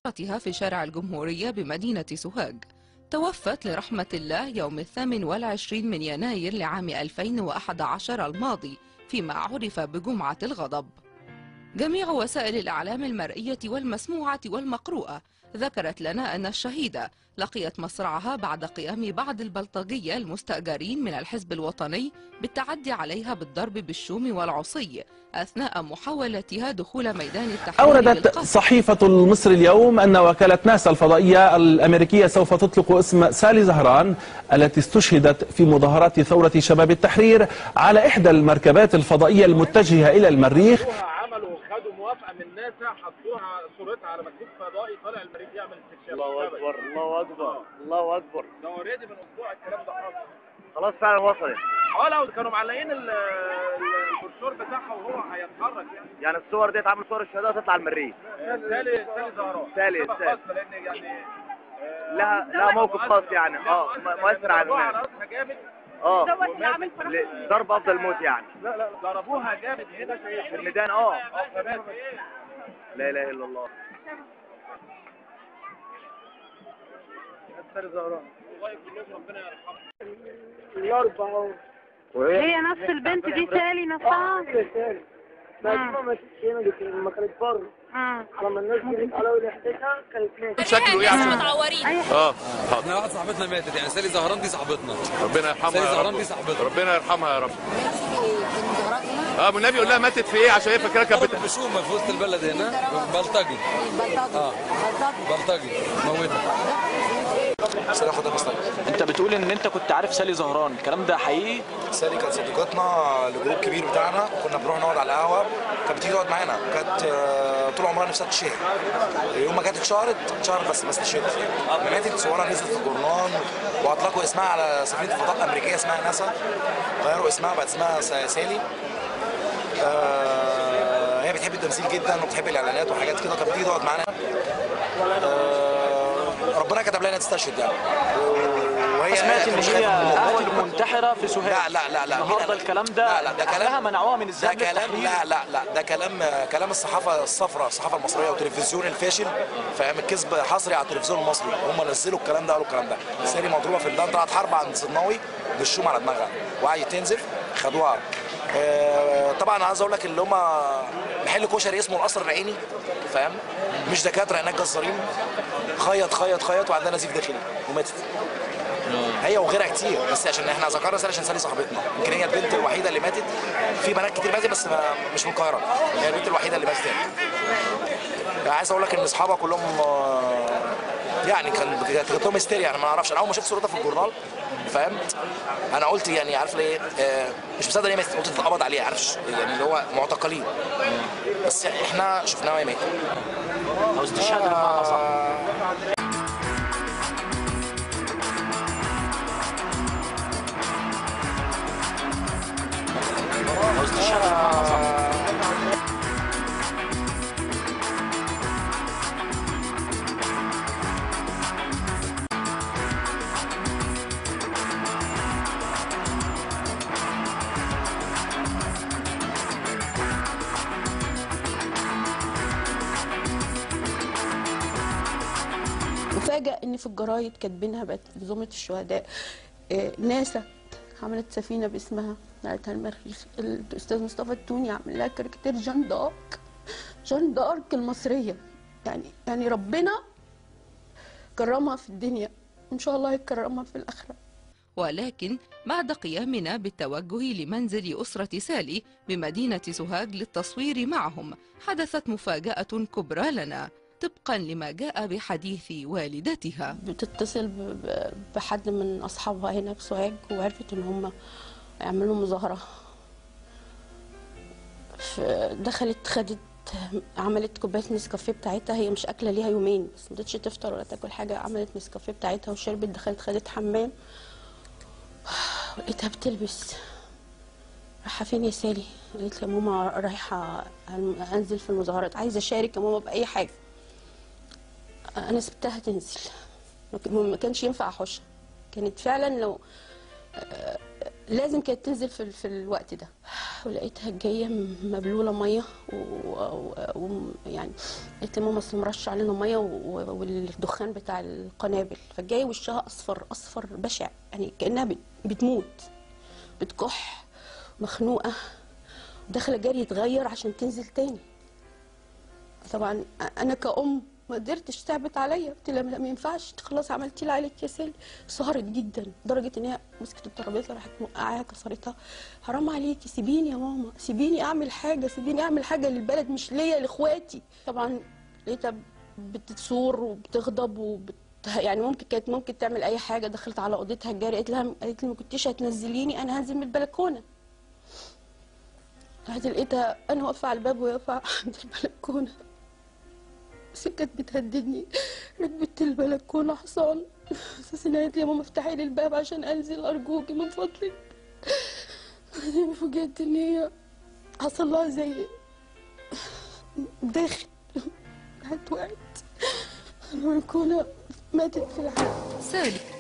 سيارتها في شارع الجمهورية بمدينة سوهاج. توفت لرحمة الله يوم 28 من يناير لعام 2011 الماضي فيما عرف بجمعة الغضب. جميع وسائل الإعلام المرئية والمسموعة والمقروءة ذكرت لنا أن الشهيدة لقيت مصرعها بعد قيام بعض البلطجية المستأجرين من الحزب الوطني بالتعدي عليها بالضرب بالشوم والعصي أثناء محاولتها دخول ميدان التحرير. أوردت صحيفة المصري اليوم أن وكالة ناسا الفضائية الأمريكية سوف تطلق اسم سالي زهران التي استشهدت في مظاهرات ثورة شباب التحرير على إحدى المركبات الفضائية المتجهة إلى المريخ. عملوا خدوا موافقة من ناسا، حطوها صورتها على مكتوب فضائي طالع المريخ يعمل استكشاف. الله أكبر الله أكبر الله أكبر. ده already من أسبوع الكلام ده حصل. خلاص فعلا وصلت. لو كانوا معلقين البروشور بتاعها وهو هيتحرك يعني الصور دي اتعمل صور الشهداء تطلع المريخ. سالي زهران. سالي لان يعني لها موقف خاص يعني مؤثر على الناس. جامد. ضرب افضل موت يعني. لا ضربوها جامد هنا في الميدان. لا اله الا الله. سالي زهران والله كلهم ربنا يرحمهم. الاربعة هي نفس البنت دي سالي نفسها؟ سالي بس ما ماتتش هنا، دي لما كانت بره. لما الناس جريت عليها ولحقتها كانت ماتت. شكله ايه عشان متعورين؟ احنا واحد صاحبتنا ماتت يعني، سالي زهران دي صاحبتنا. ربنا يرحمها. سالي زهران دي صاحبتنا، ربنا يرحمها يا رب. والنبي يقول لها ماتت في ايه عشان هي فاكراها كانت بشومه في وسط البلد هنا، بلطجي. بلطجي موتها. انت بتقول ان انت كنت عارف سالي زهران، الكلام ده حقيقي؟ سالي كانت صديقتنا ل group كبير بتاعنا، كنا بنروح نقعد على القهوة، كانت بتيجي تقعد معانا، كانت طول عمرها نفسها تشهر. يوم ما كانت اتشهرت بس اتشهرت يعني. ماتت صورها نزلت في الجورنال واطلقوا اسمها على سفينة فضاء امريكية اسمها ناسا، غيروا اسمها بقت اسمها سالي. هي بتحب التمثيل جدا وبتحب الاعلانات وحاجات كده، كانت بتيجي تقعد معانا. ربنا كتب لنا تستشهد يعني. وهي سمعت ان هي قتلت منتحره في سوهاج. لا لا لا لا النهارده الكلام ده. لا لا ده كلام منعوها من الذهاب. ده كلام لا لا لا ده كلام الصحافة الصفراء، الصحافة المصرية والتلفزيون الفاشل، فاهم؟ الكذب حصري على التلفزيون المصري، هم نزلوا الكلام ده قالوا الكلام ده. سالي مضروبة في الدم، طلعت حرب عند صدناوي بالشوم على دماغها وقعدت تنزف، خدوها. طبعا عايز اقول لك اللي هم محل كشري اسمه القصر العيني، فاهم؟ مش دكاترة هناك، جزارين. خيط خيط خيط وعندنا نزيف داخلي وماتت. هي وغيرها كتير، بس عشان احنا ذكرنا سالي عشان سالي صاحبتنا، يمكن هي البنت الوحيدة اللي ماتت. في بنات كتير ماتت بس مش من القاهرة، هي البنت الوحيدة اللي ماتت هنا. عايز اقول لك ان اصحابها كلهم يعني كانت لهم هستيريا، انا ما اعرفش. انا اول ما شفت صورتها في الجورنال، فاهم؟ انا قلت يعني عارف ليه، مش مصدق ان هي ماتت، قلت اتقبض عليها، عارف يعني اللي هو معتقلين، بس احنا شفناها وهي ماتت. او استشهاد بمعنى صح. او استشهاد بمعنى صح. وفاجأ ان في الجرايد كاتبينها بقت زمرة الشهداء. ناسا عملت سفينة باسمها نقلتها المريخ. الاستاذ مصطفى التوني عمل لها كاريكاتير جان دارك، جان دارك المصرية. يعني ربنا كرمها في الدنيا، ان شاء الله يكرمها في الاخرة. ولكن بعد قيامنا بالتوجه لمنزل أسرة سالي بمدينة سوهاج للتصوير معهم، حدثت مفاجأة كبرى لنا طبقا لما جاء بحديث والدتها. بتتصل بحد من أصحابها هنا في سوهاج وعرفت إن هم يعملوا مظاهرة، دخلت خدت عملت كوباية نسكافيه بتاعتها، هي مش أكلة ليها يومين بس ما رضتش تفطر ولا تاكل حاجة، عملت نسكافيه بتاعتها وشربت، دخلت خدت حمام، لقيتها بتلبس. رايحة فين يا سالي؟ قالت لي يا ماما رايحة أنزل في المظاهرات، عايزة أشارك يا ماما بأي حاجة. أنا سبتها تنزل، ما كانش ينفع أحوشها، كانت فعلا لو لازم كانت تنزل في الوقت ده. ولقيتها جاية مبلوله مية ويعني قالت لي ماما اصل مرش علينا مية والدخان بتاع القنابل، فجايه وشها اصفر اصفر بشع، يعني كانها بتموت، بتكح، مخنوقه، داخله جري تغير عشان تنزل تاني. طبعا انا كأم ما قدرتش، تعبت عليا، قلت لها لا ما ينفعش، خلاص عملتي اللي عليك يا سالي. سهرت جدا لدرجة ان هي مسكت الترابيزة راحت موقعاها كسرتها. حرام عليكي، سيبيني يا ماما، سيبيني اعمل حاجة، سيبيني اعمل حاجة للبلد مش ليا، لاخواتي. طبعا لقيتها بتصور وبتغضب يعني ممكن تعمل اي حاجة. دخلت على اوضتها الجاري، قالت لها، قالت لي ما كنتيش هتنزليني، انا هنزل من البلكونه. رحت لقيتها انا واقفة على الباب وهي واقفة عند البلكونه، بس كانت بتهددني. ركبت البلكونه حصان، اساس انها قالت لي يا ماما افتحي لي الباب عشان انزل ارجوكي من فضلك. فوجئت ان هي حصل لها زي داخل، راحت وقعت البلكونه، ماتت في الحال. سالي.